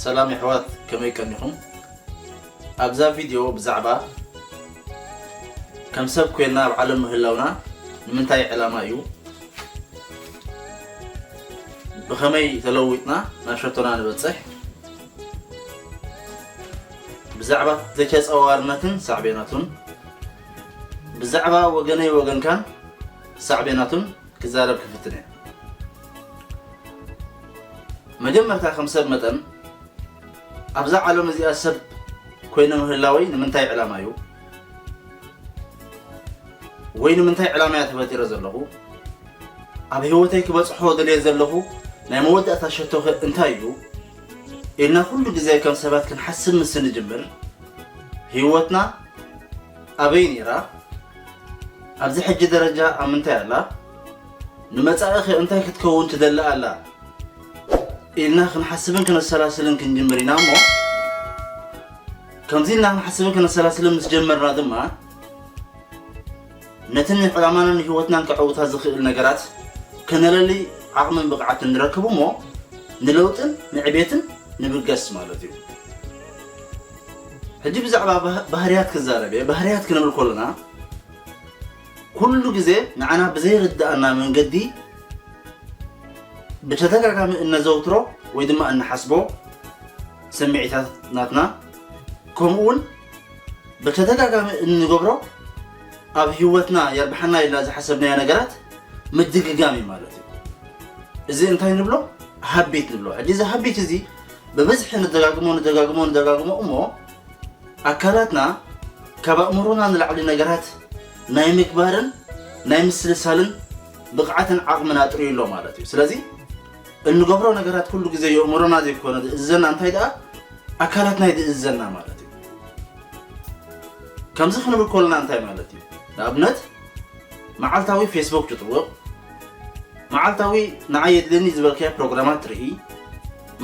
ሰላም የሕዋት፣ ከመይ ቀኒኹም? ኣብዛ ቪድዮ ብዛዕባ ከም ሰብ ኮይንና ኣብ ዓለም ምህላውና ንምንታይ ዕላማ እዩ? ብኸመይ ተለዊጥና ናብ ሸቶና ንበጽሕ? ብዛዕባ ተጨጸዋርነትን ሳዕቤናቱን፣ ብዛዕባ ወገነይ ወገንካን ሳዕቤናቱን ክዛረብ ክፍትን እየ። መጀመርታ ከም ሰብ መጠን ኣብዛ ዓለም እዚኣ ሰብ ኮይነ ምህላወይ ንምንታይ ዕላማ እዩ? ወይ ንምንታይ ዕላማ እያ ተፈጢረ ዘለኹ? ኣብ ህይወተይ ክበጽሖ ደልየ ዘለኹ ናይ መወዳእታ ሸቶኸ እንታይ እዩ? ኢልና ኩሉ ግዜ ከም ሰባት ክንሓስብ ምስ ንጅምር፣ ህይወትና ኣበይ ነይራ? ኣብዚ ሕጂ ደረጃ ኣብ ምንታይ ኣላ? ንመጻኢኸ እንታይ ክትከውን ትደሊ ኣላ? ኢልና ክንሓስብን ክነሰላስልን ክንጅምር ኢና እሞ፣ ከምዚ ኢልና ክንሓስብን ክነሰላስልን ምስ ጀመርና ድማ፣ ነቲ ንዕላማናን ንህይወትናን ከዐውታ ዝኽእል ነገራት ከነለሊ ዓቕምን ብቕዓትን ንረክብ እሞ፣ ንለውጥን ንዕቤትን ንብገስ ማለት እዩ። ሕጂ ብዛዕባ ባህ-፣ ባህርያት ክዛረብ እየ። ባህርያት ክንብል ከለና፣ ኩሉ ግዜ ንዓና ብዘይርድኣና መንገዲ ብተደጋጋሚ እነዘውትሮ ወይ ድማ እንሓስቦ ስምዒታት ናትና፣ ከምኡ እውን ብተደጋጋሚ እንገብሮ ኣብ ህይወትና የርብሓና ኢልና ዝሓሰብናዮ ነገራት ምድግጋም እዩ ማለት እዩ። እዚ እንታይ ንብሎ? ሃቢት ንብሎ። ሕጂ እዚ ሃቢት እዚ ብብዝሒ ንደጋግሞ፣ ንደጋግሞ፣ ንደጋግሞ እሞ ኣካላትና ካብ ኣእምሮና ንላዕሊ ነገራት ናይ ምግባርን ናይ ምስልሳልን ብቕዓትን ዓቕምን ኣጥርዩ ኣሎ ማለት እዩ። ስለዚ እንገብሮ ነገራት ኩሉ ግዜ የእምሮና ዘይኮነ ዝእዝዘና እንታይ ደኣ ኣካላትና እዩ ዝእዝዘና ማለት እዩ። ከምዚ ክንብል ከለና እንታይ ማለት እዩ? ንኣብነት መዓልታዊ ፌስቡክ ትጥውቕ፣ መዓልታዊ ንዓይ የድልየኒ ዝበልካዮ ፕሮግራማት ትርኢ፣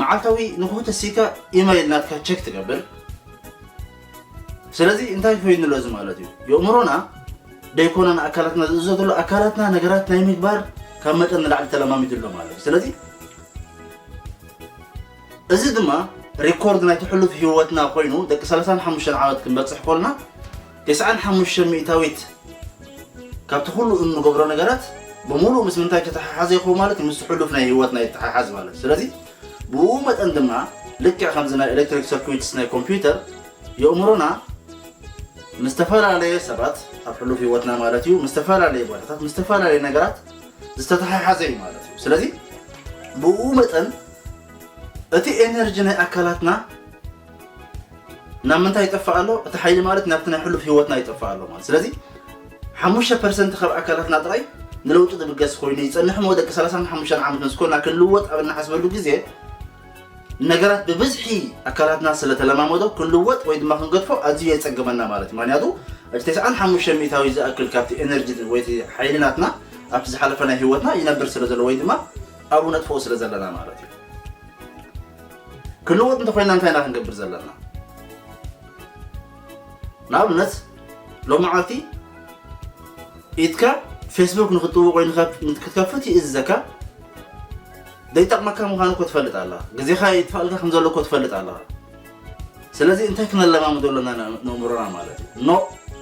መዓልታዊ ንግሆ ተሲካ ኢመይል ናትካ ቸክ ትገብር። ስለዚ እንታይ ኮይኑ ኣሎ እዚ ማለት እዩ? የእምሮና ደይኮነ ንኣካላትና ዝእዞ ዘሎ፣ ኣካላትና ነገራት ናይ ምግባር ካብ መጠን ንላዕሊ ተለማሚዱ ኣሎ ማለት እዩ። ስለዚ እዚ ድማ ሪኮርድ ናይቲ ሕሉፍ ህይወትና ኮይኑ፣ ደቂ ሰላሳን ሓሙሽተን ዓመት ክንበጽሕ ኮልና፣ ተስዓን ሓሙሽተን ሚእታዊት ካብቲ ኩሉ እንገብሮ ነገራት ብምሉእ ምስ ምንታይ ተተሓሓዘ ይኸውን ማለት እዩ? ምስ ሕሉፍ ናይ ህይወትና ይተሓሓዝ ማለት እዩ። ስለዚ ብኡ መጠን ድማ ልክዕ ከምዚ ናይ ኤሌክትሪክ ሰርኩዊትስ ናይ ኮምፒውተር የእምሮና ምስ ዝተፈላለየ ሰባት ኣብ ሕሉፍ ህይወትና ማለት እዩ፣ ምስ ዝተፈላለየ ቦታታት፣ ምስ ዝተፈላለየ ነገራት ዝተተሓሓዘ እዩ ማለት እዩ። ስለዚ ብኡ መጠን እቲ ኤነርጂ ናይ ኣካላትና ናብ ምንታይ ይጠፍእ ኣሎ? እቲ ሓይሊ ማለት ናብቲ ናይ ሕሉፍ ህይወትና ይጠፍእ ኣሎ ማለት። ስለዚ ሓሙሽተ ፐርሰንት ካብ ኣካላትና ጥራይ ንለውጢ ዝብገስ ኮይኑ ይጸንሕ እሞ፣ ደቂ ሰላሳን ሓሙሽተን ዓመት ምስ ኮና ክንልወጥ ኣብ እንሓስበሉ ግዜ፣ ነገራት ብብዝሒ ኣካላትና ስለ ተለማመዶ ክንልወጥ ወይ ድማ ክንገድፎ ኣዝዩ የጸግመና ማለት እዩ። ምኽንያቱ እቲ ተስዓን ሓሙሽተን ሚእታዊ ዝኣክል ካብቲ ኤነርጂ ወይ እቲ ሓይሊ ናትና ኣብቲ ዝሓለፈ ናይ ህይወትና ይነብር ስለ ዘሎ ወይ ድማ ኣብኡ ነጥፍኦ ስለ ዘለና ማለት እዩ። ክንልወጥ እንተኮይና እንታይ ኢና ክንገብር ዘለና? ንኣብነት ሎመዓልቲ ኢድካ ፌስቡክ ንክትጥውቕ ወይ ንኸፍ-፣ ክትከፍት ይእዝዘካ። ዘይጠቕመካ ምዃኑ እኮ ትፈልጥ ኣለኻ። ግዜኻ ይጥፋልካ ከም ዘሎ እኮ ትፈልጥ ኣለኻ። ስለዚ እንታይ ክነለማምዶ ኣለና ን-፣ ነእምሮና ማለት እዩ? ኖ፣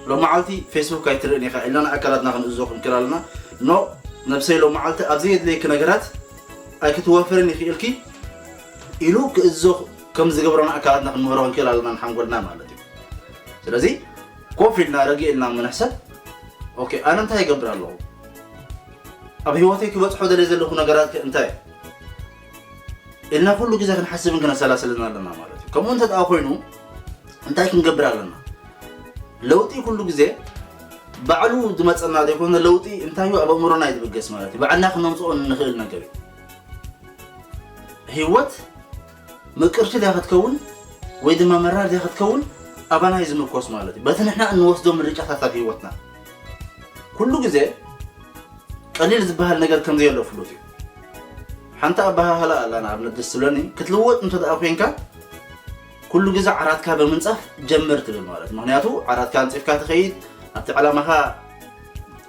ሎመዓልቲ ፌስቡክ ኣይትርእን ኢኻ ኢልና ንኣካላትና ክንእዝዞ ክንክእል ኣለና። ኖ፣ ነብሰይ ሎመዓልቲ ኣብ ዘየድለየኪ ነገራት ኣይክትወፍርን ኢኺ ኢልኪ ኢሉ ክእዝዞ ከም ዝገብረና ኣካላትና ክንምህሮ ክንክእል ኣለና ንሓንጎልና ማለት እዩ። ስለዚ ኮፍ ኢልና ረጊእ ኢልና ምንሕሰብ፣ ኦኬ፣ ኣነ እንታይ ይገብር ኣለኹ? ኣብ ህይወተይ ክበጽሖ ደልየ ዘለኹ ነገራት ከ እንታይ? ኢልና ኩሉ ግዜ ክንሓስብን ክነሰላስልን ኣለና ማለት እዩ። ከምኡ እንተ ደኣ ኮይኑ እንታይ ክንገብር ኣለና? ለውጢ ኩሉ ግዜ ባዕሉ ዝመጸና ዘይኮነ ለውጢ እንታይ እዩ? ኣብ ኣእምሮና እዩ ዝብገስ ማለት እዩ። ባዕልና ክነምጽኦ እንኽእል ነገር እዩ። ህይወት ምቅርቲ ድያ ክትከውን ወይ ድማ መራር ድያ ክትከውን ኣባና እዩ ዝምርኮስ ማለት እዩ። በቲ ንሕና እንወስዶ ምርጫታት ኣብ ህይወትና ኩሉ ግዜ ቀሊል ዝበሃል ነገር ከም ዘየሎ ፍሉጥ እዩ። ሓንቲ ኣበሃህላ ኣላ ንኣብነት ደስ ትብለኒ፣ ክትልወጥ እንተ ደኣ ኮንካ ኩሉ ግዜ ዓራትካ ብምንጻፍ ጀምር ትብል ማለት። ምኽንያቱ ዓራትካ ኣንጺፍካ ትኸይድ፣ ኣብቲ ዕላማኻ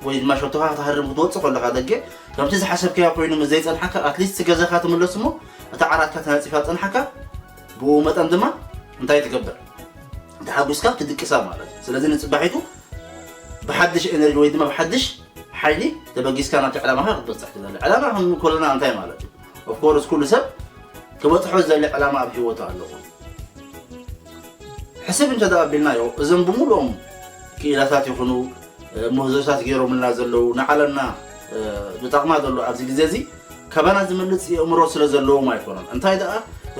ወይ ድማ ሸቶኻ ክትሃርም ክትወጽእ ከለኻ ደገ ከምቲ ዝሓሰብካዮ ኮይኑ ምስ ዘይጸንሓካ፣ ኣትሊስት ገዛኻ ትምለስ እሞ እታ ዓራትካ ተነጺፋ ጸንሓካ ብኡ መጠን ድማ እንታይ ትገብር? ተሓጒስካ ትድቅሳ ማለት እዩ። ስለዚ ንፅባሒቱ ብሓድሽ ኤነርጂ ወይ ድማ ብሓድሽ ሓይሊ ተበጊስካ ናብቲ ዕላማኻ ክትበፅሕ ትደሊ። ዕላማ ክንብል ከለና እንታይ ማለት እዩ? ኦፍኮርስ ኩሉ ሰብ ክበፅሖ ዝደሊ ዕላማ ኣብ ህይወቱ ኣለዎ። ሕስብ እንተ ደኣ ኣቢልናዮ እዞም ብምሉኦም ክኢላታት ይኹኑ ምህዞታት ገይሮምልና ዘለዉ ንዓለምና ዝጠቕማ ዘሎ ኣብዚ ግዜ እዚ ካባና ዝመልፅ የእምሮ ስለ ዘለዎም ኣይኮነን። እንታይ ደኣ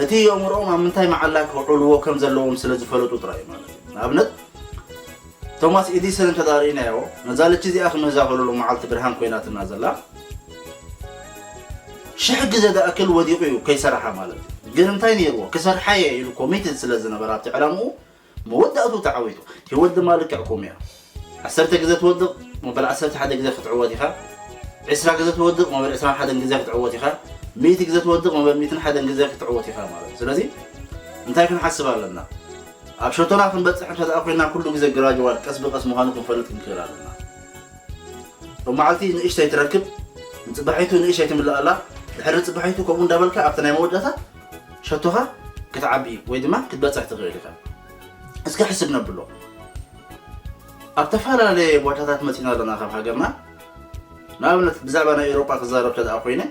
እቲ የእምሮኦም ኣብ ምንታይ መዓላ ክውዕልዎ ከም ዘለዎም ስለ ዝፈለጡ ጥራይ እዩ ማለት እዩ። ንኣብነት ቶማስ ኤዲሰን እንተ ደኣ ርኢናዮ ነዛ ለቺ እዚኣ ክምህዛ ከሎ ሎመዓልቲ ብርሃን ኮይናትና ዘላ ሽሕ ግዜ ዝኣክል ወዲቑ እዩ ከይሰርሓ ማለት እዩ። ግን እንታይ ነይርዎ ክሰርሓ እየ ኢሉ ኮሚትድ ስለ ዝነበረ ኣብቲ ዕላምኡ መወዳእቱ ተዓዊቱ። ህይወት ድማ ልክዕ ከምኡ እያ። ዓሰርተ ግዜ ትወድቕ መበል ዓሰርተ ሓደ ግዜ ክትዕወት ኢኻ። ዕስራ ግዜ ትወድቕ መበል ዕስራን ሓደን ግዜ ክትዕወት ኢኻ። ሚእቲ ግዜ ትወድቕ መበል ሚእትን ሓደን ግዜ ክትዕወት ኢኻ ማለት እዩ። ስለዚ እንታይ ክንሓስብ ኣለና? ኣብ ሸቶና ክንበፅሕ እንተ ደኣ ኮይና ኩሉ ግዜ ግራጅዋል ቀስ ብቀስ ምዃኑ ክንፈልጥ ክንክእል ኣለና። ሎመዓልቲ ንእሽተይ ትረክብ ንፅባሒቱ ንእሽተይ ትምልእ ኣላ። ድሕሪ ፅባሒቱ ከምኡ እንዳበልካ ኣብቲ ናይ መወዳእታ ሸቶኻ ክትዓቢ ወይ ድማ ክትበፅሕ ትኽእል ኢኻ። እስከ ሕስብ ነብሎ። ኣብ ተፈላለየ ቦታታት መፂና ኣለና ካብ ሃገርና። ንኣብነት ብዛዕባ ናይ ኤውሮጳ ክዛረብ ተደኣ ኮይነ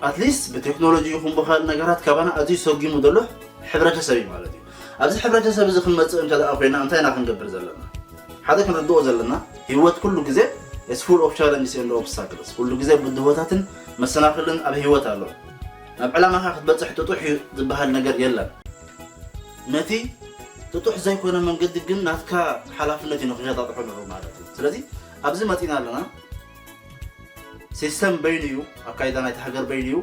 ኣትሊስት ብቴክኖሎጂ ይኹን ብኻልእ ነገራት ካባና ኣዝዩ ሰጊሙ ዘሎ ሕብረተሰብ እዩ ማለት እዩ። ኣብዚ ሕብረተሰብ እዚ ክንመፅእ እንተ ደኣ ኮይና እንታይ ኢና ክንገብር ዘለና? ሓደ ክንርድኦ ዘለና ህይወት ኩሉ ግዜ is full of challenges and obstacles። ኩሉ ግዜ ብድሆታትን መሰናኽልን ኣብ ህይወት ኣሎ። ናብ ዕላማኻ ክትበፅሕ ጥጡሕ እዩ ዝበሃል ነገር የለን። ነቲ ጥጡሕ ዘይኮነ መንገዲ ግን ናትካ ሓላፍነት እዩ ንኽሸጣጥሖ ንሩ ማለት እዩ። ስለዚ ኣብዚ መፂና ኣለና። ሲስተም በይኑ እዩ፣ ኣካይዳ ናይቲ ሃገር በይኑ እዩ።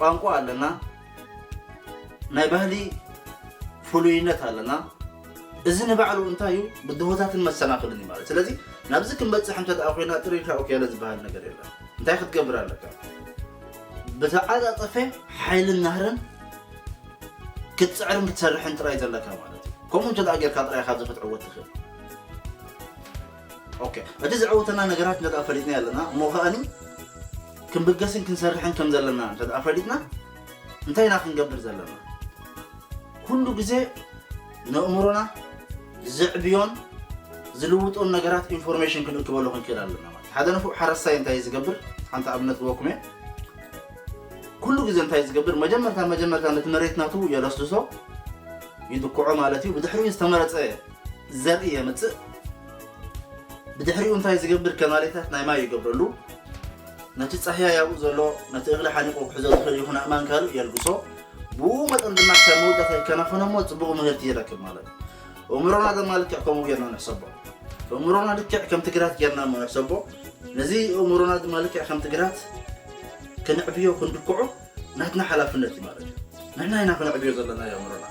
ቋንቋ ኣለና፣ ናይ ባህሊ ፍሉይነት ኣለና። እዚ ንባዕሉ እንታይ እዩ ብድሆታትን መሰናኽልን እዩ ማለት። ስለዚ ናብዚ ክንበፅሕ እንተ ደኣ ኮይና ጥሪልካ ኦኬ ዝበሃል ነገር የለን። እንታይ ክትገብር ኣለካ? ብተዓፃፀፈ ሓይልን ናህርን ክትፅዕርን ክትሰርሕን ጥራይ ዘለካ ማለት እዩ። ከምኡ እንተ ደኣ ጌርካ ጥራይ ካብዚ ክትዕወት ትኽእል። ኦኬ፣ እቲ ዘዕውተና ነገራት እንተ ደኣ ፈሊጥና ኣለና እሞ ከኣኒ ክንብገስን ክንሰርሕን ከም ዘለና እንተ ደኣ ፈሊጥና እንታይ ኢና ክንገብር ዘለና? ኩሉ ግዜ ነእምሮና ዘዕብዮን ዝልውጦን ነገራት ኢንፎርሜሽን ክንእክበሉ ክንክእል ኣለና ማለት። ሓደ ንፉዕ ሓረስታይ እንታይ ዝገብር? ሓንቲ ኣብነት ክበኩም እየ። ኩሉ ግዜ እንታይ ዝገብር? መጀመርታ መጀመርታ ነቲ መሬት ናቱ የለስልሶ፣ ይድክዖ ማለት እዩ። ብድሕሪኡ ዝተመረፀ ዘርኢ የምፅእ። ብድሕሪኡ እንታይ ዝገብር? ከናሌታት ናይ ማይ ይገብረሉ። ነቲ ፃህያይ ኣብኡ ዘሎ ነቲ እኽሊ ሓኒቑ ክሕዞ ዝኽእል ይኹን ኣእማን ካልእ የልግሶ። ብኡ መጠን ድማ ክሳብ መወዳእታ ይከናኸኖ እሞ ፅቡቕ ምህርቲ ይረክብ ማለት እዩ። ኣእምሮና ድማ ልክዕ ከምኡ ጌርና ንሕሰቦ። ኣእምሮና ልክዕ ከም ትግራት ጌርና እሞ ንሕሰቦ። ነዚ ኣእምሮና ድማ ልክዕ ከም ትግራት ክንዕብዮ ክንድክዖ ናትና ሓላፍነት እዩ ማለት እዩ። ንሕና ኢና ክንዕብዮ ዘለና እዩ ኣእምሮና።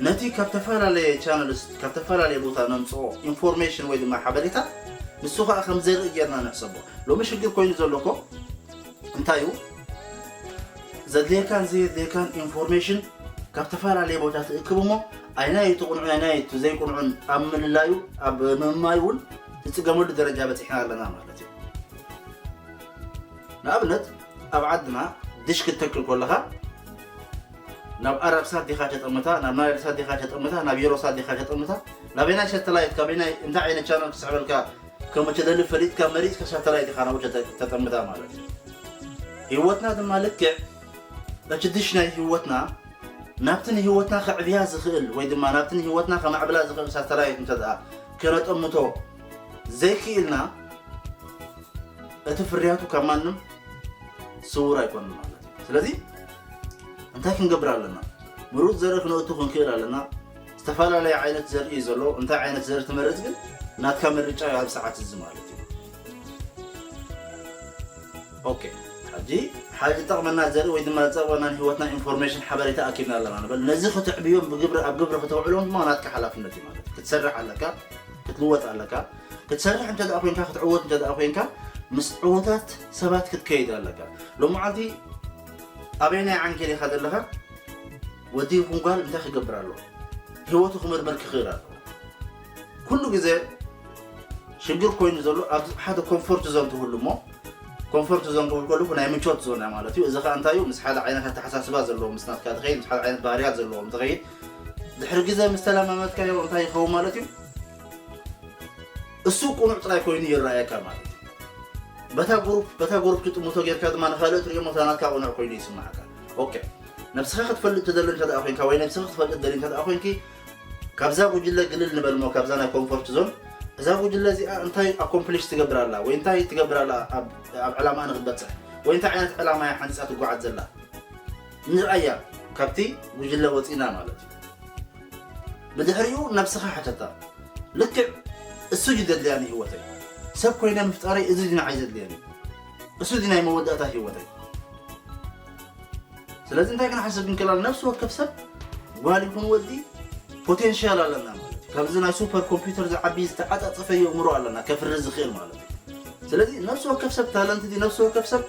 ነቲ ካብ ተፈላለየ ቻነልስ ካብ ተፈላለየ ቦታ ነምፅኦ ኢንፎርሜሽን ወይ ድማ ሓበሬታ ንሱ ከዓ ከም ዘርኢ ጌርና ንሕሰቦ። ሎሚ ሽግር ኮይኑ ዘሎ እኮ እንታይ እዩ? ዘድልየካን ዘየድልየካን ኢንፎርሜሽን ካብ ተፈላለየ ቦታ ትእክብ እሞ ኣይናይ እቲ ቁኑዕን ኣይናይ እቲ ዘይቁኑዕን ኣብ ምልላዩ ኣብ ምምማይ እውን ትፅገመሉ ደረጃ በፂሕና ኣለና ማለት እዩ። ንኣብነት ኣብ ዓድና ድሽ ክትተክል ከለኻ ናብ ኣረብ ሳት ዲኻ ተጠምታ፣ ናብ ናይል ሳት ዲኻ ተጠምታ፣ ናብ ዩሮ ሳት ዲኻ ተጠምታ፣ ናበይናይ ሰተላይት ካበይናይ እንታይ ዓይነት ቻነል ክስዕበልካ ከም እትደሊ ፈሊጥካ መሪፅካ ሳተላይት ኢኻ ናብኡ ተጠ- ተጠምታ ማለት እዩ። ህይወትና ድማ ልክዕ እቲ ድሽ ናይ ህይወትና ናብቲ ንህይወትና ከዕብያ ዝኽእል ወይ ድማ ናብቲ ንህይወትና ከማዕብላ ዝኽእል ሳተላይት እንተ ደኣ ከነጠምቶ ዘይክኢልና እቲ ፍርያቱ ካብ ማንም ስውር ኣይኮነን ማለት እዩ። ስለዚ እንታይ ክንገብር ኣለና? ምሩፅ ዘርኢ ክነእቱ ክንክእል ኣለና። ዝተፈላለየ ዓይነት ዘርኢ እዩ ዘሎ። እንታይ ዓይነት ዘርኢ ትመርፅ ግን ናትካ ምርጫ እዩ ኣብ ሰዓት እዚ ማለት እዩ። ኦኬ፣ ሕጂ ሓደ ዝጠቕመና ዘርኢ ወይ ድማ ዝጠቕመና ንህይወትና ኢንፎርሜሽን ሓበሬታ ኣኪብና ኣለና ንበል። ነዚ ክትዕብዮም ብግብሪ ኣብ ግብሪ ክተውዕሎም ድማ ናትካ ሓላፍነት እዩ ማለት እዩ። ክትሰርሕ ኣለካ፣ ክትልወጥ ኣለካ። ክትሰርሕ እንተ ደኣ ኮይንካ ክትዕወት እንተ ደኣ ኮይንካ ምስ ዕዉታት ሰባት ክትከይድ ኣለካ። ሎመዓልቲ ኣበየናይ ዓንኬል ኢኻ ዘለኻ? ወዲ ይኹን ጓል እንታይ ክገብር ኣለዎ? ህይወቱ ክምርምር ክኽእል ኣለዎ። ኩሉ ግዜ ሽግር ኮይኑ ዘሎ ኣብ ሓደ ኮምፎርት ዞን ትህሉ እሞ ኮንፈርት ዞን ክብል ከለኹ ናይ ምቾት ዞን እያ ማለት እዩ። እዚ ከዓ እንታይ እዩ? ምስ ሓደ ዓይነት ኣተሓሳስባ ዘለዎም፣ ምስ ናትካ ትኸይድ፣ ምስ ሓደ ዓይነት ባህርያት ዘለዎም ትኸይድ። ድሕሪ ግዜ ምስ ተለማመድካዮ እንታይ ይኸውን ማለት እዩ? እሱ ቅኑዕ ጥራይ ኮይኑ ይረኣየካ ማለት እዩ። በታ ግሩፕ በታ ግሩፕ ትጥምቶ ጌርካ ድማ ንኻልእ ትሪኦ፣ እታ ናትካ ቅኑዕ ኮይኑ ይስምዓካ። ኦኬ፣ ነብስኻ ክትፈልጥ ትደሊ እንተ ደኣ ኮይንካ ወይ ነብስኻ ክትፈልጥ ትደሊ እንተ ደኣ ኮይንኪ፣ ካብዛ ጉጅለ ግልል ንበል እሞ፣ ካብዛ ናይ ኮንፈርት ዞን፣ እዛ ጉጅለ እዚኣ እንታይ ኣኮምፕሊሽ ትገብር ኣላ ወይ እንታይ ትገብር ኣላ ኣብ ኣብ ዕላማኣ ንክትበጽሕ፣ ወይ እንታይ ዓይነት ዕላማ እያ ሓንጺጻ ትጓዓዝ ዘላ ንርኣያ። ካብቲ ጉጅለ ወጺና ማለት እዩ። ብድሕሪኡ ነብስኻ ሓተታ፣ ልክዕ እሱ ድዩ ዘድልያኒ ህይወተይ? ሰብ ኮይነ ምፍጣረይ እዚ ድዩ ንዓይ ዘድልየኒ? እሱ ድዩ ናይ መወዳእታ ህይወተይ? ስለዚ እንታይ ክንሓስብ ክንክእል ኣለና? ነፍሲ ወከፍ ሰብ፣ ጓል ይኹን ወዲ፣ ፖቴንሻል ኣለና ማለት እዩ። ካብዚ ናይ ሱፐር ኮምፒውተር ዝዓቢ ዝተዓጻጸፈ የእምሮ ኣለና ከፍሪ ዝኽእል ማለት እዩ። ስለዚ ነፍሲ ወከፍ ሰብ ታለንት ድዩ፣ ነፍሲ ወከፍ ሰብ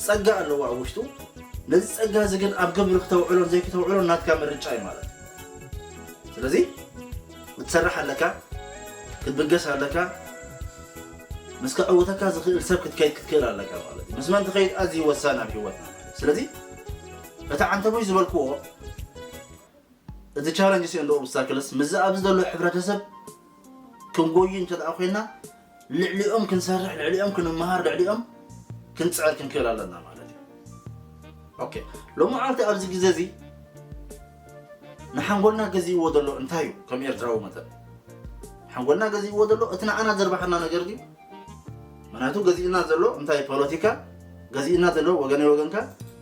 ጸጋ ኣለዎ ኣብ ውሽጡ። ነዚ ጸጋ እዚ ግን ኣብ ግብሪ ክተውዕሎን ዘይክተውዕሎን ናትካ ምርጫ እዩ ማለት እዩ። ስለዚ ክትሰርሕ ኣለካ፣ ክትብገስ ኣለካ፣ ምስ ከዕውተካ ዝኽእል ሰብ ክትከይድ ክትክእል ኣለካ ማለት እዩ። ምስ መን ትኸይድ ኣዝዩ ወሳኒ ኣብ ህይወትና ማለት እዩ። ስለዚ እቲ ዓንተቦይ ዝበልክዎ፣ እቲ ቻለንጅስ ኤንድ ኦብስታክልስ ምስዚ ኣብዚ ዘሎ ሕብረተሰብ ክንጎዩ እንተ ደኣ ኮይና፣ ልዕሊኦም ክንሰርሕ፣ ልዕሊኦም ክንመሃር፣ ልዕሊኦም ክንጽዕር ክንክእል ኣለና ማለት እዩ። ኦኬ፣ ሎሚ ዓልቲ ኣብዚ ግዜ እዚ ንሓንጎልና ገዚእዎ ዘሎ እንታይ እዩ? ከም ኤርትራዊ መጠን ሓንጎልና ገዚእዎ ዘሎ እቲ ንዓና ዘርባሓና ነገር ድዩ? ምክንያቱ ገዚእና ዘሎ እንታይ ፖለቲካ፣ ገዚእና ዘሎ ወገነይ ወገንካ፣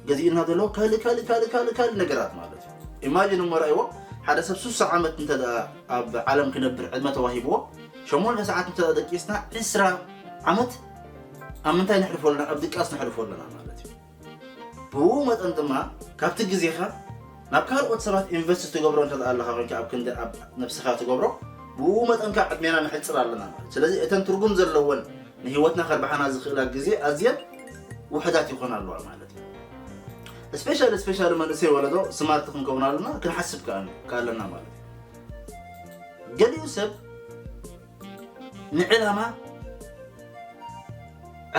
ገዚእና ዘሎ ካልእ ካልእ ካልእ ካልእ ካልእ ነገራት ማለት እዩ። ኢማጂን እሞ ራእይዎ፣ ሓደ ሰብ ስሳ ዓመት እንተ ደኣ ኣብ ዓለም ክነብር ዕድመ ተዋሂብዎ፣ ሸሞንተ ሰዓት እንተ ደኣ ደቂስና፣ ዕስራ ዓመት ኣብ ምንታይ ነሕልፎ ኣለና? ኣብ ድቃስ ነሕልፎ ኣለና ማለት እዩ። ብኡ መጠን ድማ ካብቲ ግዜኻ ናብ ካልኦት ሰባት ኢንቨስት ትገብሮ እንተ ደኣ ኣለኻ ኮይንካ፣ ኣብ ክንዲ ኣብ ነብስኻ ትገብሮ፣ ብኡ መጠን ከኣ ዕድሜና ነሕጽር ኣለና ማለት። ስለዚ እተን ትርጉም ዘለወን ንህይወትና ከርብሓና ዝኽእላ ግዜ ኣዝየን ውሑዳት ይኾና ኣለዋ ማለት እዩ። ስፔሻሊ ስፔሻሊ መንእሰይ ወለዶ ስማርት ክንከውን ኣለና፣ ክንሓስብ ከኣ ከኣለና ማለት እዩ። ገሊኡ ሰብ ንዕላማ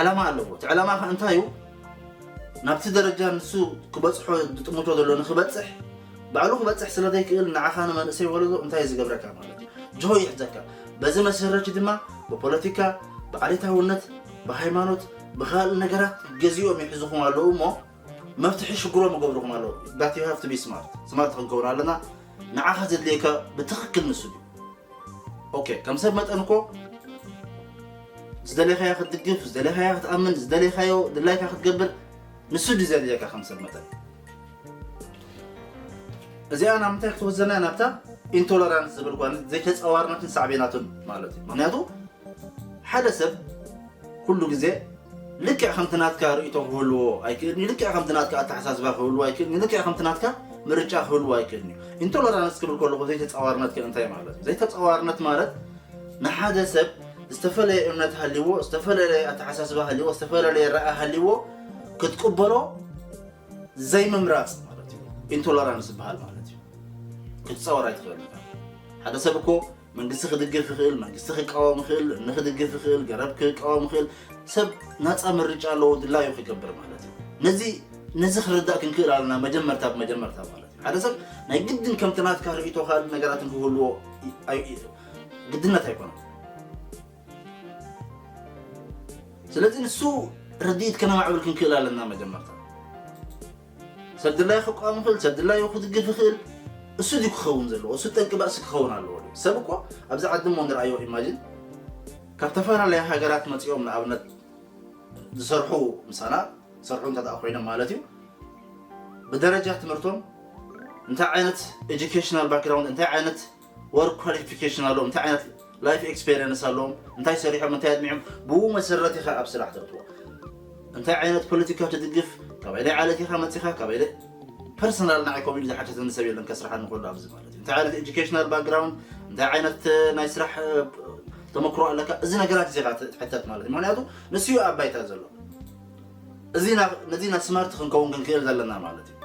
ዕላማ ኣለዎ። እቲ ዕላማ ከ እንታይ እዩ? ናብቲ ደረጃ ንሱ ክበጽሖ ዝጥምቶ ዘሎ ንክበጽሕ፣ ባዕሉ ክበጽሕ ስለ ዘይክእል፣ ንዓኻ ንመንእሰይ ወለዶ እንታይ እዩ ዝገብረካ ማለት እዩ? ጅሆ ይሕዘካ። በዚ መሰረት ድማ ብፖለቲካ፣ ብዓሌታውነት፣ ብሃይማኖት፣ ብኻልእ ነገራት ገዚኦም ይሕዝኹም ኣለዉ እሞ፣ መፍትሒ ሽግሮም ይገብርኹም ኣለዉ። But you have to be smart። ስማርት ክንከውን ኣለና። ንዓኻ ዘድልየካ ብትኽክል ንሱ ድዩ? ኦኬ፣ ከም ሰብ መጠን እኮ ዝደለኻዮ ክትድግፍ፣ ዝደለኻዮ ክትኣምን፣ ዝደለኻዮ ድላይካ ክትገብር፣ ንሱ ድዩ ዘድልየካ ከም ሰብ መጠን? እዚኣ ናብ ምንታይ ክትወስደና እያ? ናብታ ኢንቶለራንስ ዝብል ጓ-፣ ዘይተጻዋርነትን ሳዕቤናቱን ማለት እዩ። ምክንያቱ ሓደ ሰብ ኩሉ ግዜ ልክዕ ከምቲ ናትካ ርእይቶ ክህልዎ ኣይክእልን እዩ። ልክዕ ከምቲ ናትካ ኣተሓሳስባ ክህልዎ ኣይክእልን እዩ። ልክዕ ከምቲ ናትካ ምርጫ ክህልዎ ኣይክእልን እዩ። ኢንቶለራንስ ክብል ከለኹ ዘይተጻዋርነት ከ እንታይ ማለት እዩ? ዘይተጻዋርነት ማለት ንሓደ ሰብ ዝተፈላለየ እምነት ሃልይዎ፣ ዝተፈላለየ ኣተሓሳስባ ሃልይዎ፣ ዝተፈላለየ ረኣ ሃልይዎ ክትቅበሎ ዘይምምራጽ ማለት እዩ። ኢንቶለራንስ ዝበሃል ማለት እዩ። ክትጻወር ኣይትኽእልን ኢኻ። ሓደ ሰብ እኮ መንግስቲ ክድግፍ ይኽእል፣ መንግስቲ ክቃወም ይኽእል፣ እምኒ ክድግፍ ይኽእል፣ ገረብ ክቃወም ይኽእል። ሰብ ናጻ ምርጫ ኣለዎ፣ ድላዩ ክገብር ማለት እዩ። ነዚ ነዚ ክርዳእ ክንክእል ኣለና መጀመርታ ብመጀመርታ ማለት እዩ። ሓደ ሰብ ናይ ግድን ከምቲ ናትካ ርእይቶ ካልእ ነገራትን ክህልዎ ኣይ-፣ ኣይ-፣ ግድነት ኣይኮነን። ስለዚ ንሱ ርድኢት ከነማዕብል ክንክእል ኣለና መጀመርታ። ሰብ ድላዩ ክቃወም ይኽእል፣ ሰብ ድላዩ ክድግፍ ይኽእል። እሱ ድዩ ክኸውን ዘለዎ? እሱ ጠንቂ ባእሲ ክኸውን ኣለዎ ድዩ? ሰብ እኮ ኣብዚ ዓዲ እሞ ንርኣዮ፣ ኢማጂን ካብ ዝተፈላለያ ሃገራት መጺኦም ንኣብነት ዝሰርሑ ምሳና ዝሰርሑ እንተ ደኣ ኮይኖም ማለት እዩ፣ ብደረጃ ትምህርቶም እንታይ ዓይነት ኤጁኬሽናል ባክግራውንድ፣ እንታይ ዓይነት ወርክ ኳሊፊኬሽን ኣለዎም፣ እንታይ ዓይነት ላይፍ ኤክስፔሪየንስ ኣለዎም፣ እንታይ ሰሪሖም፣ እንታይ ኣድሚዖም፣ ብኡ መሰረት ኢኻ ኣብ ስራሕ ተእትዎ። እንታይ ዓይነት ፖለቲካ ትድግፍ፣ ካበይ ናይ ዓለት ኢኻ መጺኻ፣ ካበይ ናይ ፐርሰናል ንዓይ ኮሚኒ ዝሓተተኒ ሰብ የለን ከስርሓኒ ከሎ ኣብዚ ማለት እዩ። እንታይ ዓይነት ኤጁኬሽናል ባክግራውንድ፣ እንታይ ዓይነት ናይ ስራሕ ተመክሮ ኣለካ፣ እዚ ነገራት እዚ ኢኻ ትሕተት ማለት እዩ። ምክንያቱ ንሱ እዩ ኣብ ባይታ ዘሎ። እዚ ኢና ነዚ ኢና ስማርት ክንከውን ክንክእል ዘለና ማለት እዩ።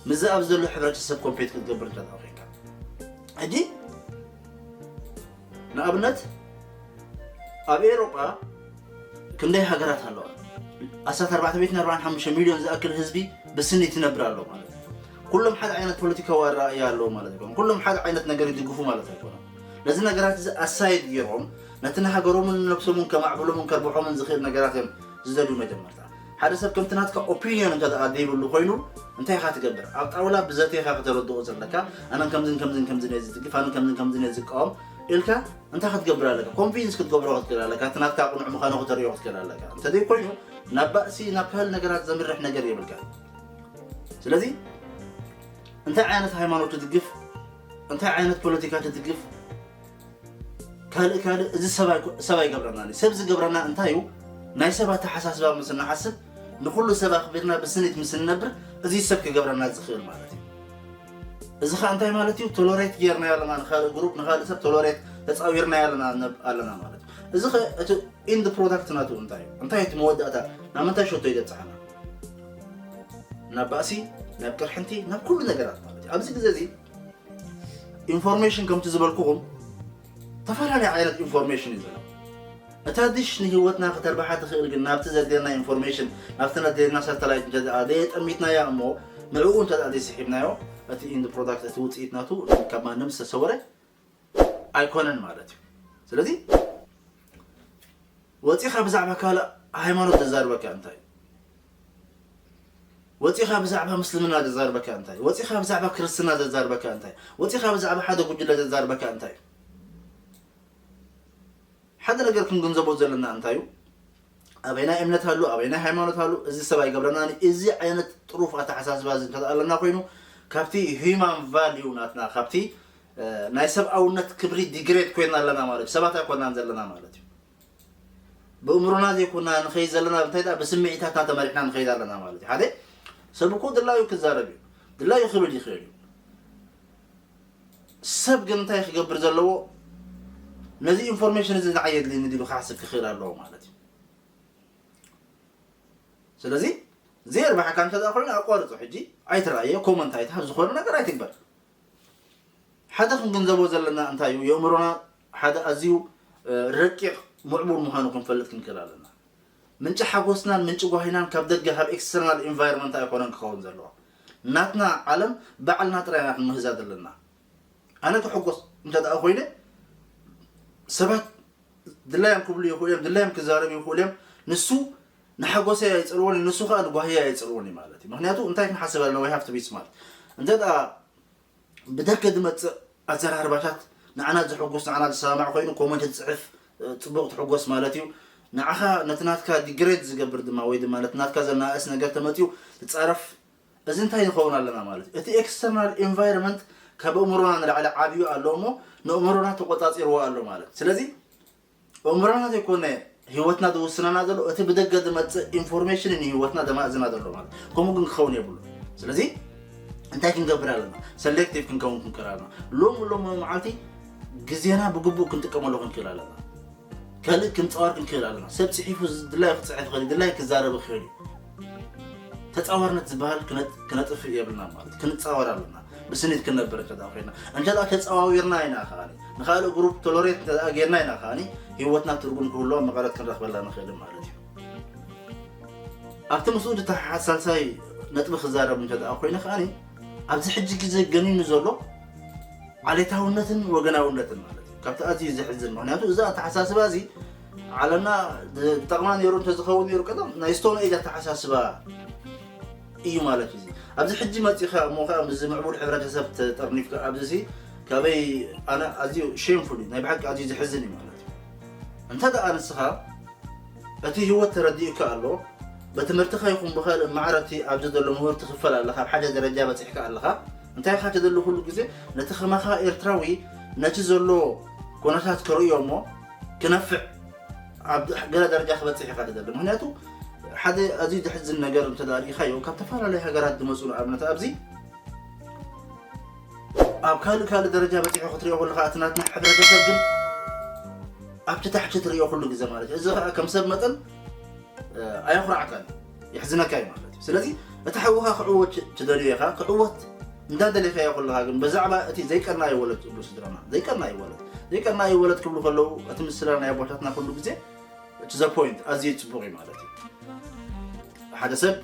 ምስዚ ኣብዚ ዘሎ ሕብረተሰብ ኮምፒት ክትገብር እንተ ደኣ ኮይንካ። ሕጂ ንኣብነት ኣብ ኤውሮጳ ክንደይ ሃገራት ኣለዋ? ኣስታት ኣርባዕተ ሚእትን ኣርባዓን ሓሙሽተ ሚልዮን ዝኣክል ህዝቢ ብስኒት ይነብር ኣሎ ማለት እዩ። ኩሎም ሓደ ዓይነት ፖለቲካዊ ኣረኣእያ ኣለዎ ማለት ኣይኮነን። ኩሎም ሓደ ዓይነት ነገር ይድግፉ ማለት ኣይኮነን። ነዚ ነገራት እዚ ኣሳይድ ገይሮም ነቲ ንሃገሮምን ንነብሶምን ከማዕብሎምን ከርብሖምን ዝኽእል ነገራት እዮም ዝደልዩ። መጀመርታ ሓደ ሰብ ከምቲ ናትካ ኦፒንዮን እንተ ደኣ ዘይብሉ ኮይኑ እንታይ ኢኻ ትገብር? ኣብ ጣውላ ብዘተ ኢኻ ከተረድኦ ዘለካ። ኣነን ከምዝን ከምዝን ከምዝን እየ ዝድግፍ፣ ኣነን ከምዝን ከምዝን እየ ዝቃወም ኢልካ እንታይ ክትገብር ኣለካ? ኮንቪንስ ክትገብሮ ክትክእል ኣለካ። እቲ ናትካ ቅኑዕ ምዃኑ ክተርእዮ ክትክእል ኣለካ። እንተዘይኮይኑ ናብ ባእሲ ናብ ካልእ ነገራት ዘምርሕ ነገር የብልካ። ስለዚ እንታይ ዓይነት ሃይማኖት ትድግፍ፣ እንታይ ዓይነት ፖለቲካ ትድግፍ፣ ካልእ ካልእ እዚ ሰብ ኣይኮ- ሰብ ኣይገብረናን እዩ። ሰብ ዝገብረና እንታይ እዩ? ናይ ሰብ ኣተሓሳስባ ምስ እንሓስብ ንኹሉ ሰብ ኣኽቢርና ብስኒት ምስ እንነብር እዚ ሰብ ክገብረና ዝኽእል ማለት እዩ። እዚ ኸ እንታይ ማለት እዩ? ቶሎሬት ጌርናዮ ኣለና ንኻልእ ግሩፕ፣ ንኻልእ ሰብ ቶሎሬት ተጻዊርናዮ ኣለና ነብ- ኣለና ማለት እዩ። እዚ ኸ እቲ ኢንድ ፕሮዳክት ናቱ እንታይ እዩ? እንታይ እቲ መወዳእታ ናብ ምንታይ ሸቶ ይገብጽሓና? ናብ ባእሲ፣ ናብ ቅርሕንቲ፣ ናብ ኩሉ ነገራት ማለት እዩ። ኣብዚ ግዜ እዚ ኢንፎርሜሽን ከምቲ ዝበልኩኹም ተፈላለየ ዓይነት ኢንፎርሜሽን እዩ ዘሎ። እታ ድሽ ንህይወትና ከተርብሓ ትኽእል ግን ናብቲ ዘድልየና ኢንፎርሜሽን ናብቲ ዘድልየና ሳተላይት እንተ ደኣ ዘየጠሚትናያ እሞ ንዕኡ እንተ ደኣ ዘይስሒብናዮ እቲ ኢንድ ፕሮዳክት እቲ ውፅኢት ናቱ ካብ ማንም ዝተሰወረ ኣይኮነን ማለት እዩ። ስለዚ ወፂኻ ብዛዕባ ካልእ ሃይማኖት ዘዛርበካ እንታይ እዩ? ወፂኻ ብዛዕባ ምስልምና ዘዛርበካ እንታይ እዩ? ወፂኻ ብዛዕባ ክርስትና ዘዛርበካ እንታይ እዩ? ወፂኻ ብዛዕባ ሓደ ጉጅለ ዘዛርበካ እንታይ እዩ? ሓደ ነገር ክንግንዘቦ ዘለና እንታይ እዩ? ኣበይናይ እምነት ኣሉ፣ ኣበይናይ ሃይማኖት ኣሉ፣ እዚ ሰብ ኣይገብረናን። እዚ ዓይነት ጥሩፍ ኣተሓሳስባ እዚ እንተ ኣለና ኮይኑ ካብቲ ሂማን ቫልዩ ናትና ካብቲ ናይ ሰብኣውነት ክብሪ ዲግሬድ ኮይና ኣለና ማለት እዩ። ሰባት ኣይኮናን ዘለና ማለት እዩ። ብእምሮና ዘይኮና ንኸይድ ዘለና እንታይ ደኣ ብስምዒታትና ተመሪሕና ንኸይድ ኣለና ማለት እዩ። ሓደ ሰብ እኮ ድላዩ ክዛረብ እዩ፣ ድላዩ ክብል ይኽእል እዩ። ሰብ ግን እንታይ ክገብር ዘለዎ? ነዚ ኢንፎርሜሽን እዚ ንዓይ የድልኒ ኢሉ ክሓስብ ክኽእል ኣለዎ ማለት እዩ። ስለዚ ዘይርባሕካ እንተ ደኣ ኮይኑ ኣቋርጾ። ሕጂ ኣይትረኣየ፣ ኮመንት ኣይትሃብ፣ ዝኾነ ነገር ኣይትግበር። ሓደ ክንግንዘቦ ዘለና እንታይ እዩ? የእምሮና ሓደ ኣዝዩ ረቂቕ ምዕቡል ምዃኑ ክንፈልጥ ክንክእል ኣለና። ምንጪ ሓጎስናን ምንጪ ጓሂናን ካብ ደገ ካብ ኤክስተርናል ኢንቫይሮንመንት ኣይኮነን ክኸውን ዘለዎ። ናትና ዓለም ባዕልና ጥራይ ኢና ክንምህዛ ዘለና። ኣነ ክሕጎስ እንተ ደኣ ኮይነ ሰባት ድላዮም ክብሉ ይኽእሉ እዮም፣ ድላዮም ክዛረቡ ይኽእሉ እዮም። ንሱ ንሓጎሰይ ኣይጸልዎን እዩ፣ ንሱ ኸኣ ንጓህየይ ኣይጸልዎን እዩ ማለት እዩ። ምኽንያቱ እንታይ ክንሓስብ ኣለና? We have to be smart። እንተ ደኣ ብደገ ዝመጽእ ኣዘራርባታት ንዓና ዘሐጉስ ንዓና ዝሰማማዕ ኮይኑ ኮመንት ትጽሕፍ ጽቡቕ ትሕጎስ ማለት እዩ። ንዓኻ ነቲ ናትካ ዲግሬድ ዝገብር ድማ ወይ ድማ ነቲ ናትካ ዘናእስ ነገር ተመጽዩ ትጻረፍ። እዚ እንታይ ንኸውን ኣለና ማለት እዩ? እቲ ኤክስተርናል ኢንቫይሮንመንት ካብ ኣእምሮና ንላዕሊ ዓብዩ ኣሎ እሞ ንእምሮና ተቆጻጺርዎ ኣሎ ማለት። ስለዚ ኣእምሮና ዘይኮነ ህይወትና ዝውስነና ዘሎ እቲ ብደገ ዝመጽእ ኢንፎርሜሽን ንህይወትና ዘማእዝና ዘሎ ማለት። ከምኡ ግን ክኸውን የብሉ። ስለዚ እንታይ ክንገብር ኣለና? ሰሌክቲቭ ክንከውን ክንክእል ኣለና። ሎም ሎም መዓልቲ ግዜና ብግቡእ ክንጥቀመሉ ክንክእል ኣለና። ካልእ ክንጻወር ክንክእል ኣለና። ሰብ ጽሒፉ ድላይ ክጽሕፍ ይኽእል፣ ድላይ ክዛረብ ይኽእል እዩ። ተጻዋርነት ዝበሃል ክነጥ- ክነጥፍእ የብልና ማለት ክንጻወር ኣለና። ብስኒት ክንነብር እንተ ኮይና እንተ ተጻዋዊርና ኢና ከዓኒ ንኻልእ ግሩፕ ቶሎሬት እንተ ጌርና ኢና ከዓኒ ህይወትና ትርጉም ክህልዎ መቐረት ክንረኽበላ ንኽእል ማለት እዩ። ኣብቲ ምስኡ ዝተሓሓዝ ሳልሳይ ነጥቢ ክዛረብ እንተ ደኣ ኮይነ ከዓኒ ኣብዚ ሕጂ ግዜ ገኒኑ ዘሎ ዓሌታውነትን ወገናውነትን ማለት እዩ። ካብቲ ኣዝዩ ዘሕዝን ምክንያቱ እዚ ኣተሓሳስባ እዚ ዓለምና ዝጠቕማ ነይሩ እንተዝኸውን ነይሩ ቀደም ናይ ስቶን ኤጅ ኣተሓሳስባ እዩ ማለት እዩ። ኣብዚ ሕጂ መፂኻ እሞ ከዓ ምስዚ ምዕቡል ሕብረተሰብ ተጠርኒፍካ ኣብዚ ሲ ካበይ ኣነ ኣዝዩ ሼምፉል እዩ ናይ ብሓቂ ኣዝዩ ዘሕዝን እዩ ማለት እዩ። እንተ ደኣ ንስኻ እቲ ህይወት ተረዲኡካ ኣሎ። በትምህርትኻ ይኹን ብኻልእ ማዕረ እቲ ኣብዚ ዘሎ ምህርቲ ክፈል ኣለኻ፣ ኣብ ሓደ ደረጃ በጺሕካ ኣለኻ። እንታይ ኢኻ ትደሊ ኩሉ ግዜ? ነቲ ከማኻ ኤርትራዊ ነቲ ዘሎ ኩነታት ክርእዮ እሞ ክነፍዕ ኣብ ገለ ደረጃ ክበጽሕ ኢኻ ትደሊ። ምኽንያቱ ሓደ ኣዝዩ ዘሕዝን ነገር እንተ ደኣ ርኢኻዮ ካብ ተፈላለዩ ሃገራት ዝመጹ ንኣብነት ኣብዚ ኣብ ካልእ ካልእ ደረጃ በጺሑ ክትሪኦ ከለኻ እቲ ናትና ሕብረተሰብ ግን ኣብቲ ታሕቲ ትሪኦ ኩሉ ግዜ ማለት እዩ። እዚ ከዓ ከም ሰብ መጠን ኣየኹርዓካን የሕዝነካ እዩ ማለት እዩ። ስለዚ እቲ ሓውኻ ክዕወት ትደልዮ ኢኻ፣ ክዕወት እንዳደለኻዮ ከለኻ ግን ብዛዕባ እቲ ዘይቀናዩ ወለድ ዝብሉ ስድራና ዘይቀናዩ ወለድ ዘይቀናዩ ወለድ ክብሉ ከለዉ እቲ ምስላ ናይ ኣቦታትና ኩሉ ግዜ to the point ኣዝዩ ጽቡቕ እዩ ማለት እዩ። ሓደ ሰብ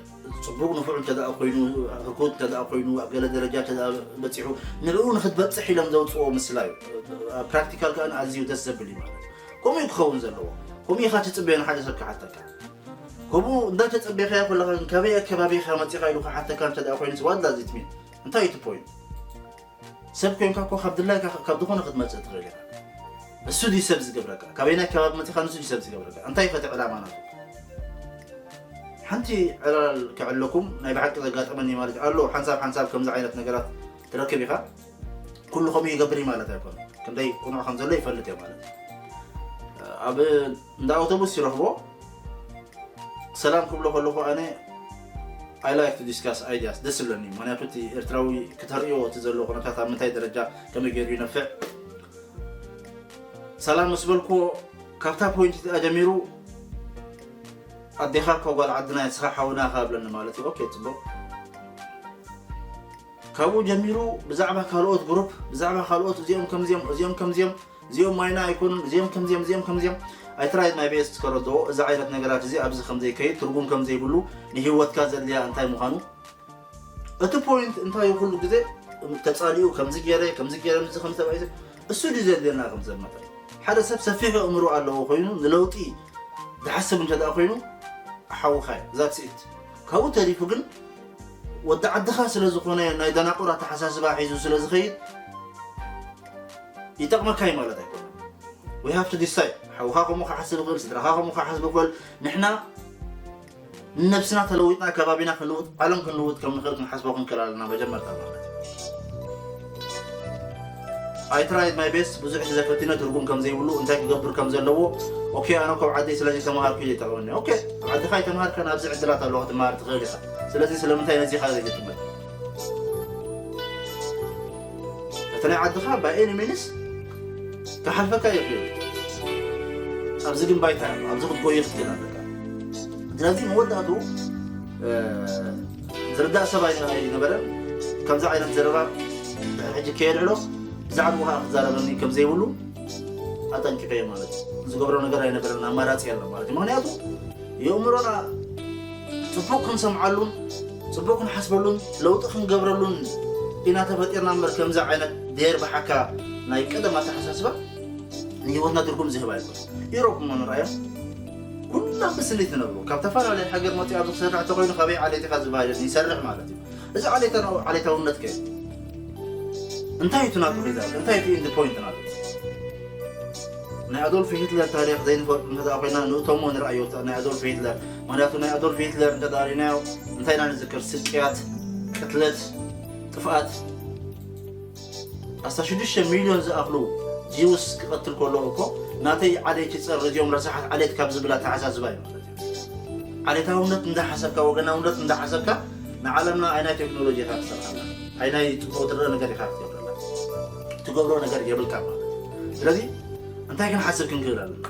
ጽቡቕ ንፉዕ እንተ ደኣ ኮይኑ፣ ህርኩት እንተ ደኣ ኮይኑ፣ ኣብ ገለ ደረጃ እንተ ደኣ በጺሑ፣ ንዕኡ ንኽትበጽሕ ኢሎም ዘውጽኦ ምስላ እዩ። ኣብ ፕራክቲካል ከኣ ኣዝዩ ደስ ዘብል እዩ ማለት እዩ። ከምኡ እዩ ክኸውን ዘለዎ። ከምኡ ኢኻ ትጽበዮ ንሓደ ሰብ ክሓተካ። ከምኡ እንዳተጸበኻዮ ከለኻ ግን፣ ካበይ ኣከባቢ ኢኻ መጺኻ ኢሉ ክሓተካ እንተ ደኣ ኮይኑ፣ what does it mean? እንታይ እዩ እቲ ፖይንት? ሰብ ኮይንካ እኮ ካብ ድላይካ ካብ ዝኾነ ክትመጽእ ትኽእል ኢኻ። እሱ ድዩ ሰብ ዝገብረካ? ካበየናይ ከባቢ መጺኻ ንሱ ድዩ ሰብ ዝገብረካ? እንታይ ከቲ ዕላማ ናቱ? ሓንቲ ዕላል ክዕለኩም ናይ ብሓቂ ዘጋጠመኒ ማለት ኣሎ። ሓንሳብ ሓንሳብ ከምዚ ዓይነት ነገራት ትረክብ ኢኻ። ኩሉ ከምኡ ይገብር እዩ ማለት ኣይኮነን። ክንደይ ቁኑዕ ከም ዘሎ ይፈልጥ እየ ማለት እዩ። ኣብ እንዳ ኣውቶቡስ ይረኽቦ፣ ሰላም ክብሎ ከለኹ ኣነ I like to discuss ideas፣ ደስ ይብለኒ። ምኽንያቱ እቲ ኤርትራዊ ክተርእዮ እቲ ዘለዎ ኩነታት ኣብ ምንታይ ደረጃ ከመይ ገይሩ ይነፍዕ። ሰላም ምስ በልኩዎ ካብታ ፖይንት እቲኣ ጀሚሩ ኣዴኻ እኮ ጓል ዓድና እያ፣ ንስኻ ሓውና ኢኻ ብለኒ ማለት እዩ። ኦኬ፣ ጽቡቕ። ካብኡ ጀሚሩ ብዛዕባ ካልኦት ግሩፕ፣ ብዛዕባ ካልኦት እዚኦም ከምዚኦም፣ እዚኦም ከምዚኦም፣ እዚኦም ማይና ኣይኮኑን፣ እዚኦም ከምዚኦም፣ እዚኦም ከምዚኦም። I tried my best ከረድኦ እዚ ዓይነት ነገራት እዚ ኣብዚ ከም ዘይከይድ፣ ትርጉም ከም ዘይብሉ፣ ንህይወትካ ዘድልያ እንታይ ምዃኑ። እቲ ፖይንት እንታይ እዩ? ኩሉ ግዜ ተጻሊኡ ከምዚ ገይረ፣ ከምዚ ገይረ፣ ምስዚ ከም ሰብኣይ እዚ፣ እሱ ድዩ ዘድልየና ከም ሰብ መጠን? ሓደ ሰብ ሰፊሕ ኣእምሮ ኣለዎ ኮይኑ ንለውጢ ዝሓስብ እንተ ደኣ ኮይኑ ሓውኻ እዩ። That's it። ካብኡ ተሪፉ ግን ወዲ ዓድኻ ስለ ዝኾነ ናይ ደናቁር ኣተሓሳስባ ሒዙ ስለ ዝኸይድ ይጠቕመካ እዩ ማለት ኣይኮነን። We have to decide። ሓውኻ ከምኡ ክሓስብ ይኽእል፣ ስድራኻ ከምኡ ክሓስብ ይኽእል። ንሕና ንነብስና ተለዊጥና ከባቢና ክንልውጥ፣ ዓለም ክንልውጥ ከም ንኽእል ክንሓስቦ ክንክእል ኣለና መጀመርታ ማለት እዩ። I tried my best፣ ብዙሕ ግዜ ፈቲነ ትርጉም ከም ዘይብሉ፣ እንታይ ክገብር ከም ዘለዎ። ኦኬ፣ ኣነ እኮ ኣብ ዓደይ ስለዚ ተምሃርኩ ኢለ ይጠቕመኒ። ኦኬ፣ ኣብ ዓድኻ ኣይተምሃርካን፣ ኣብዚ ዕድላት ኣለዋ ክትመሃር ትኽእል ኢኻ። ስለዚ ስለምንታይ ነዚኻ ዘይትጥመት? እቲ ናይ ዓድኻ by any means ክሓልፈካ ይኽእል። ኣብዚ ግን ባይታ ኣሎ፣ ኣብዚ ክትጎይ ክትክእል ኣለካ። ስለዚ መወዳእቱ፣ እ፣ ዝርዳእ ሰብ ኣይነ-፣ ኣይነበረን። ከምዚ ዓይነት ዘረባ ሕጂ ከየልዕሎ ብዛዕባኡ ከዓ ክዛረበኒ ከም ዘይብሉ ኣጠንቂቐዮ ማለት እዩ። ዝገብሮ ነገር ኣይነበረን፣ ኣማራጺ የለን ማለት እዩ። ምኽንያቱ የእምሮና ጽቡቕ ክንሰምዓሉን ጽቡቕ ክንሓስበሉን ለውጢ ክንገብረሉን ኢና ተፈጢርና እምበር፣ ከምዚ ዓይነት ደየር ብሓካ ናይ ቀደም ኣተሓሳስባ ንህይወትና ትርጉም ዝህብ ኣይኮነን። ኢሮፕ እሞ ንርኣዮም፣ ኩሎም ብስኒት ይነብሩ። ካብ ተፈላለየ ሃገር መፂኡ ኣብዚ ክሰርሕ እንተኮይኑ ካበይ ዓሌት ኢኻ ዝበሃል የለን፣ ይሰርሕ ማለት እዩ። እዚ ዓሌታዊ-፣ ዓሌታውነት ከ እንታይ እዩ እቲ ናቱ ሪዛልት? እንታይ እቲ ኢንድ ፖይንት ናቱ? ናይ ኣዶልፍ ሂትለር ታሪኽ ዘይንፈልጥ እንተ ደኣ ኮይና፣ ንእቶሞ ንርኣዮ፣ ናይ ኣዶልፍ ሂትለር። ምኽንያቱ ናይ ኣዶልፍ ሂትለር እንተ ደኣ ርኢናዮ፣ እንታይ ኢና ንዝክር? ስቅያት፣ ቅትለት፣ ጥፍኣት። ኣስታ ሽዱሽተ ሚልዮን ዝኣኽሉ ጂውስ ክቐትል ከሎ እኮ፣ ናተይ ዓሌት ይጸሪ፣ እዚኦም ረሳሓት ዓሌት ካብ ዝብል ኣተሓሳስባ እዩ ማለት እዩ። ዓሌታውነት እንዳሓሰብካ፣ ወገናውነት እንዳሓሰብካ፣ ንዓለምና ኣይናይ ቴክኖሎጂ ኢኻ ክትሰርሓላ፣ ኣይናይ ጽቡቕ ትረአ ነገር ኢኻ ክትገብረላ፣ ትገብሮ ነገር የብልካ ማለት እዩ። ስለዚ እንታይ ክንሓስብ ክንክእል ኣለና?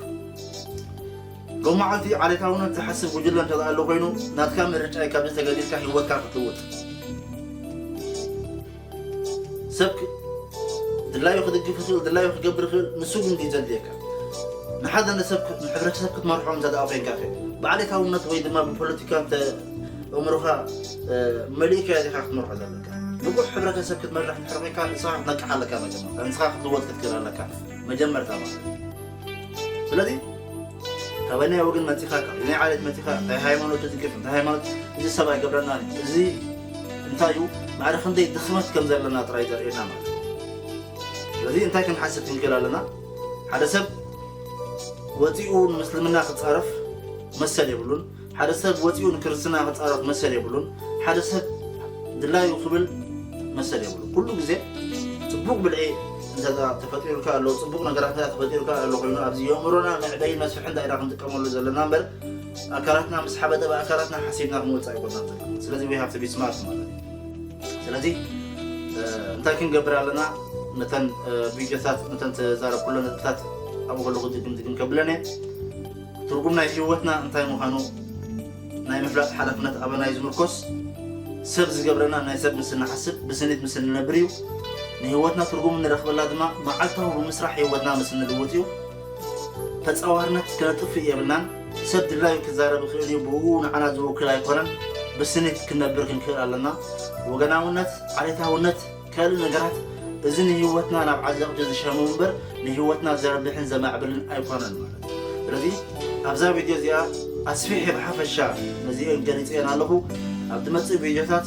ሎም መዓልቲ ዓሌታውነት ዝሓስብ ጉጅለ እንተ ኣሎ ኮይኑ፣ ናትካ ምርጫ እዩ፣ ካብዚ ተገሊልካ ህይወትካ ክትልውጥ። ሰብ ክ-፣ ድላዩ ክድግፍ ይኽእል፣ ድላዩ ክገብር ይኽእል፣ ንሱ ግን ድዩ ዘድልየካ? ንሓደ ንሰብ ክ-፣ ንሕብረተሰብ ክትመርሖ እንተ ደኣ ኮይንካ ከ፣ ብዓሌታውነት ወይ ድማ ብፖለቲካ እንተ ኣእምሮኻ፣ እ፣ መሊእካዮ ዲኻ ክትመርሖ ዘለካ? ንቑሕ ሕብረተሰብ ክትመርሕ እንድሕር ኮይንካ፣ ንስኻ ክትነቅሕ ኣለካ መጀመርታ፣ ንስኻ ክትልወጥ ክትክእል ኣለካ መጀመርታ ማለት እዩ። ስለዚ ካበየናይ ወገን መጺኻ፣ ካበየናይ ዓሌት መጺኻ፣ እንታይ ሃይማኖት ትድግፍ፣ እንታይ ሃይማኖት፣ እዚ ሰብ ኣይገብረናን እዩ። እዚ እንታይ እዩ? ማዕረ ክንደይ ድኽመት ከም ዘለና ጥራይ ዘርእየና ማለት እዩ። ስለዚ እንታይ ክንሓስብ ክንክእል ኣለና? ሓደ ሰብ ወጺኡ ንምስልምና ክጻረፍ መሰል የብሉን። ሓደ ሰብ ወጺኡ ንክርስትና ክጻረፍ መሰል የብሉን። ሓደ ሰብ ድላዩ ክብል መሰል የብሉን። ኩሉ ግዜ ጽቡቕ ብልዒ እንተ ተፈጢሩልካ ኣሎ፣ ጽቡቕ ነገራት እንተ ተፈጢሩልካ ኣሎ ኮይኑ፣ ኣብዚ የእምሮና መዕበይን መስፍሕን እንታይ ኢና ክንጥቀመሉ ዘለና እምበር፣ ኣካላትና ምስ ሓበጠ ብኣካላትና ሓሲብና ክንወጽእ ኣይኮናን ዘለና። ስለዚ we have to be smart ማለት እዩ። ስለዚ፣ እ፣ እንታይ ክንገብር ኣለና? ነተን፣ እ፣ ቪድዮታት፣ ነተን ተዛረብኩለን ነጥብታት ኣብኡ ከለኹ ድግም ድግም ከብለን እየ። ትርጉም ናይ ህይወትና እንታይ ምዃኑ ናይ ምፍላጥ ሓላፍነት ኣበና እዩ ዝምርኮስ። ሰብ ዝገብረና ናይ ሰብ ምስ እንሓስብ፣ ብስኒት ምስ እንነብር እዩ። ንህይወትና ትርጉም እንረኽበላ ድማ መዓልታዊ ብምስራሕ ህይወትና ምስ እንልውጥ እዩ። ተጻዋርነት ከነጥፍእ የብልናን። ሰብ ድላዩ ክዛረብ ይኽእል እዩ። ብኡ ንዓና ዝውክል ኣይኮነን። ብስኒት ክነብር ክንክእል ኣለና። ወገናውነት፣ ዓሌታውነት፣ ካልእ ነገራት፣ እዚ ንህይወትና ናብ ዓዘቕቲ ዝሸሙ እምበር ንህይወትና ዘርብሕን ዘማዕብልን ኣይኮነን ማለት እዩ። ስለዚ ኣብዛ ቪድዮ እዚኣ ኣስፊሐ ብሓፈሻ ነዚአን ገሊፀየን ኣለኹ። ኣብ ትመፅእ ቪድዮታት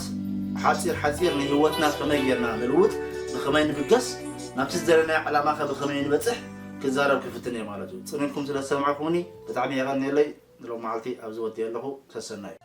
ሓፂር ሓፂር ንህይወትና ከመይ ጌርና ንልውጥ፣ ብኸመይ ንብገስ፣ ናብቲ ዝደለናዮ ዕላማ ከ ብኸመይ ንበፅሕ ክዛረብ ክፍትን እየ ማለት እዩ። ፅን ኢልኩም ስለ ዝሰማዕኩምኒ ብጣዕሚ የቐንየለይ። ንሎም መዓልቲ ኣብዚ ወዲአ ኣለኹ። ሰሰናዩ።